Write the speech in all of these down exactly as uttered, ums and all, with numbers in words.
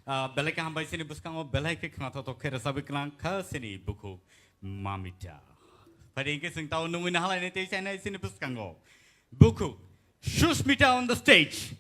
Ah, belai khe hambai chini bwskango, belai khe khnathok khe rwchapwi klang kha chini bukhuk Mamita. Phai di hwnkhe chwng tao nungwi nahalaini tei chainai chini bwskango bukhuk Sushmita on the stage.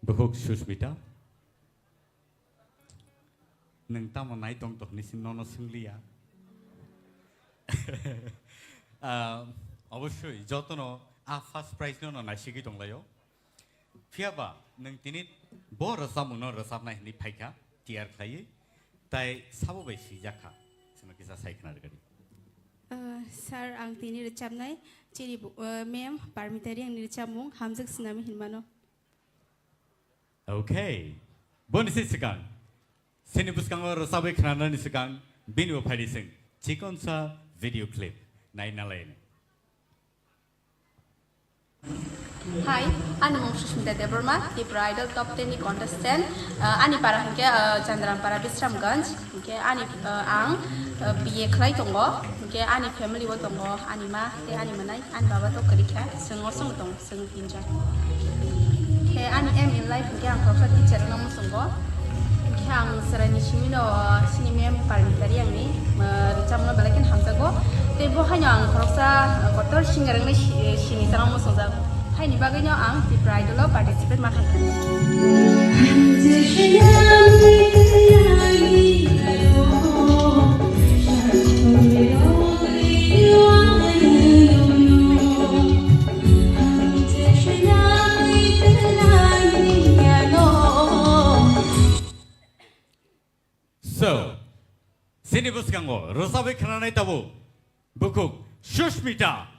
Bukhuk Sushmita, nwng tamo nai tong tong hinwi nono swngliya. Ah, obosoi jotono a first prize no no naisigwi tonglaio. Phiyaba nwng tini bo rwchapmungno rwchapnai hinwi phaikha tiyar khlaiwi, tai sabo bai swijak kha. Chwngno kisa sai khna rwgadi. Ah, sir, ang tini rwchapnai chini bu-, ah, ma'am Parmita Reang ni rwchapmung Hamjak Swnami hinmano. Okay. Boni se swkang. Chini bwskango rwchapwi khnanani swkang bini bo phaidi chwng chikonsa video clip nai nalaini. Hi, ani mung Sushmita Debbarma, Tripura Idol Top ten ni contestant. Uh, ani para hwnkhe, uh, Chandrampara Bisramganj, hwnkhe ani, uh, ang, uh, B A khlai tongo, hwnkhe ani family o tongo, ani ma tei ani mwnai, ani baba to kwrwi kha, chwng osongo tongo, chwng tinjon. Khe ani aim in life hwnkhe ang khoroksa teacher wngna muchungo. Khe ang chwraini simino, chini ma'am Parmita Reang ni, uh, rwchapmungno belai kheno hamjago. Tei bo haino ang khoroksa, uh, kotor singer wngwi si-, sini chwngno muchungjak. Haini bagwino ang Tripura Idol o participate ma khaikha. So, chini bwskango rwchapwi khnanai tabuk bukhuk Sushmita.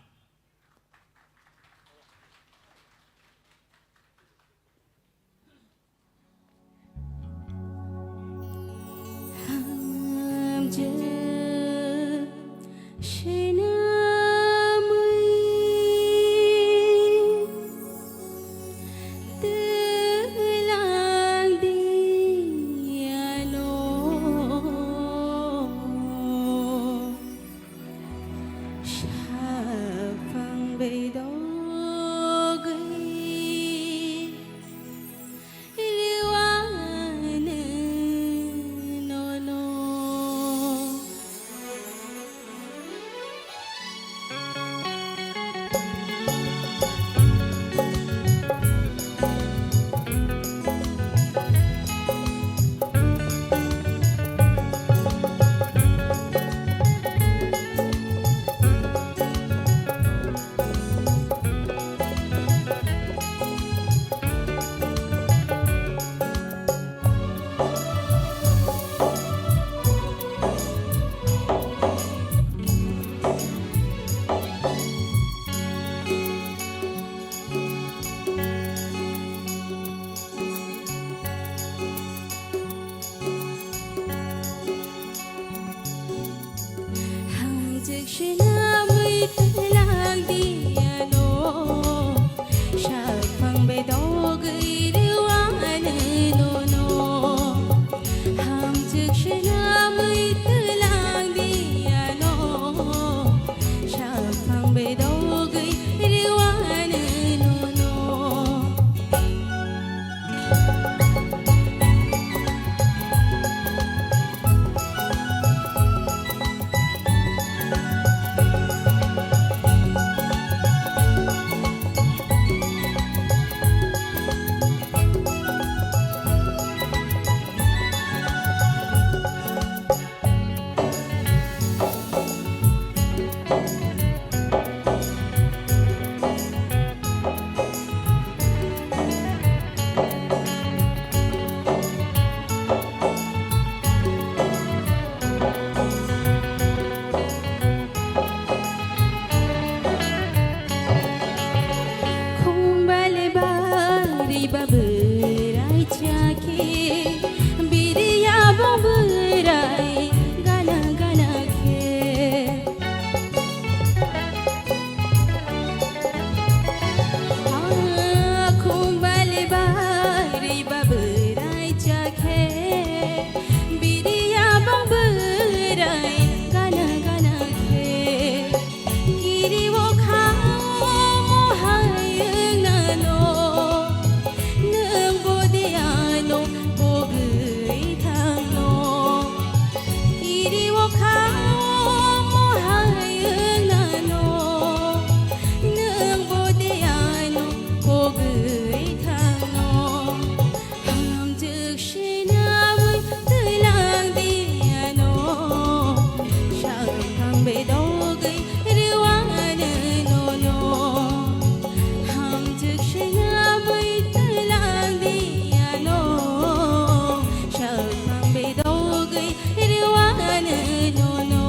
No, no.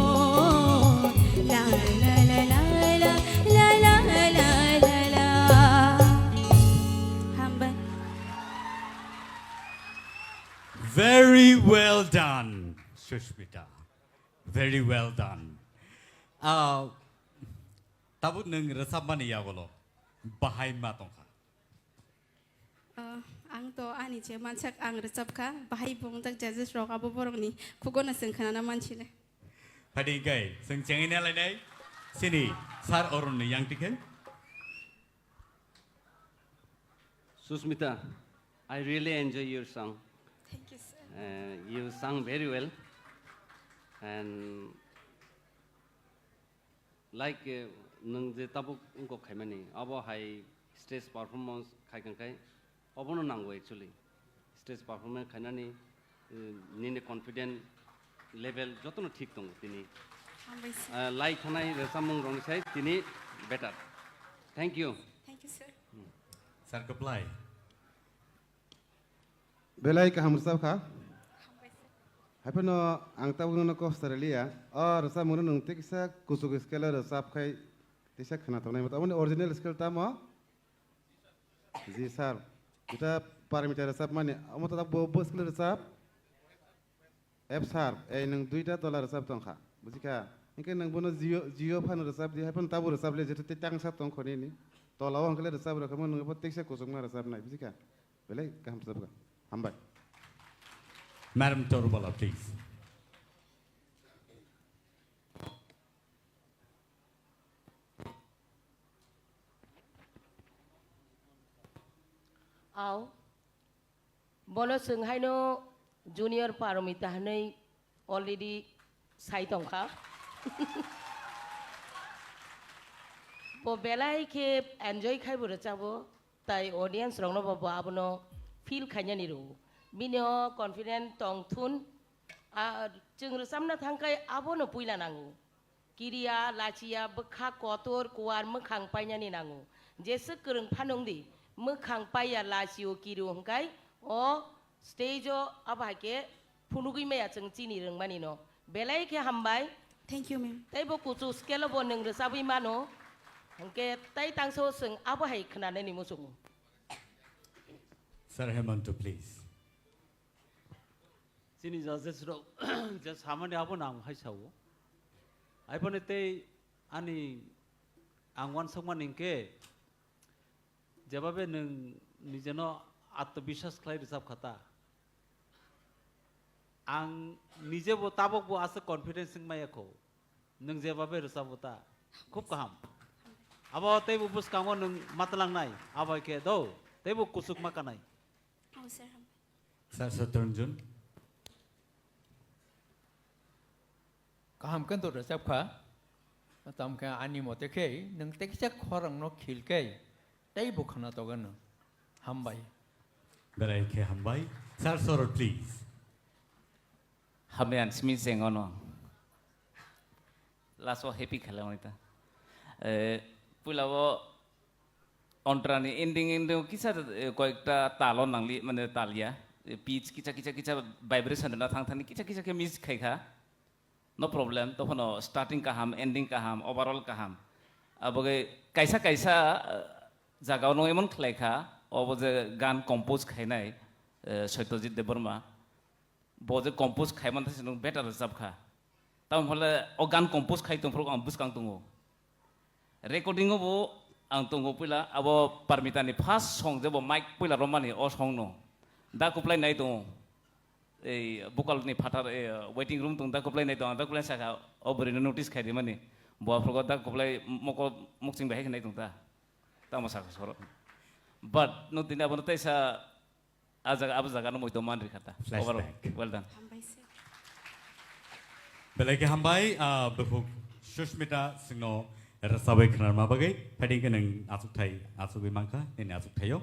La, la, la, la, la, la, la, la, la, la. Hambai. Very well done, Sushmita. Very well done. Ah, tabuk nwng rwchapmani yagolo bahai ma tongkha? Ah, ang to ani je mansak ang rwchapkha, bahai bo wngjak judges rok abo borokni khugono chwng khnana mansinai. Phadi hwnkhe chwng chengwi nalainai chini Sir Arun ni yang tikhe. Susmita, I really enjoy your song. Thank you, sir. Uh, you sung very well. And like, uh, nwng je tabuk wngkok khaimani, abo hai stage performance khai kang khai, obono nango actually. Stage performance khainani, uh, nini confident level jotono thik tongo tini. Hambai sir. Uh, lai thanai rwchapmung rokni sai tini better. Thank you. Thank you, sir. Sir, kwplai. Belai kaham rwchap kha. Haiphano ang tabukno no kok swraliya. O rwchapmungno nwng tei kisa kuchuk scale o rwchap khai tisa khna tongnai. Omo original scale tamo? Ji sir. Juta Parmita rwchapmani. Omo to bo, bo scale rwchap. F sharp, ei nwng duita tola rwchap tongkha, bujikha? Hinkhe nwng bono jio, jio phano rwchap di, haiphano tabuk rwchap le, jeto tei tangsa tongkho nini. Tola o hinkhe le rwchap rwkha, nwng bo teksa kuchukma rwchapnai, bujikha? Belai kaham rwchapkha. Hambai. Madam Torubala, please. Au. Bono chwng haino Junior Paromita hwnwi already sai tongkha. Bo belai khe enjoy khai bo rwchabo, tai audience rokno bo, bo abono feel khainani rwo. Bini o confident tong thun, a, chwng rwchapna thang khai abono puila nango. Kiriya, lachiya, bwkha kotor, kuar, mwkhang painani nango. Jeswk kwrwng phano wng di, mwkhang paiya, lachio, kirio hwnkhe o stage o abo hai khe phunugwi maya chwng chini rwngmani no. Belai khe hambai. Thank you, ma'am. Tei bo kuchuk scale o bo nwng rwchabwi mano. Hwnkhe tai tangsa o chwng abo hai khwnanani muchungo. Sir Hemanto, please. Chini judges rok je samani abo nang hai sao. Aiboni tei ani ang wansukmani hinkhe jebabe nwng nijeno atmobiswas khlai rwchap kha ta. Ang nijebo tabokbo aswk confidence wng maya kho. Nwng jebabe rwchabo ta. Khub kaham. Abo teibo bwskango nwng matwlangnai. Abo hai khe do. Teibo kuchuk ma kanai. Oh, sir, hambai. Sir Satrunjun. Kaham khe to rwchap kha. Tamo khe ani mote khe nwng tekisa khorang no khil khe tei bo khana toga no. Hambai. Belai khe hambai. Sir Sorot, please. Hambai ang simi chengo no. Last o happy khalamani ta. Eh, puila o ontrani ending, ending o kisa, eh, koyekta talo nangli, mane talia. Eh, pitch kisa, kisa, kisa vibration na thang thani kisa, kisa khe miss khai kha. No problem, tophano starting kaham, ending kaham, overall kaham. Abo khe kaisa, kaisa, eh, jaga o no emon khlai kha, obo je gan compose khainai, eh, Satyajit Debbarma. Bo je compose khai man thasi nwng better rwchap kha. Tamo hole o gan compose khai tongphuru ang bwskang tongo. Recording o bo ang tongo puila abo Parmita ni first song je bo mic puila romani o song no. Da kuplai nai tongo. Ei vocal ni phatar, eh, waiting room tong da kuplai nai tong, da kuplai saka o bwrwi no notice khai rimani. Bo aphuru da kuplai moko mokching bai khai nai tong ta. Tamo saka soro. But no tini abo no teisa A jaga, abo jaga no moito man rikha ta. Flashback. Overall, well done. Hambai sir. Belai khe hambai, ah, bukhuk Sushmita singno rwchabwi khwnarma bagwi. Phaidi khe nwng achukthai, achugwi mankha, nini achukthaio.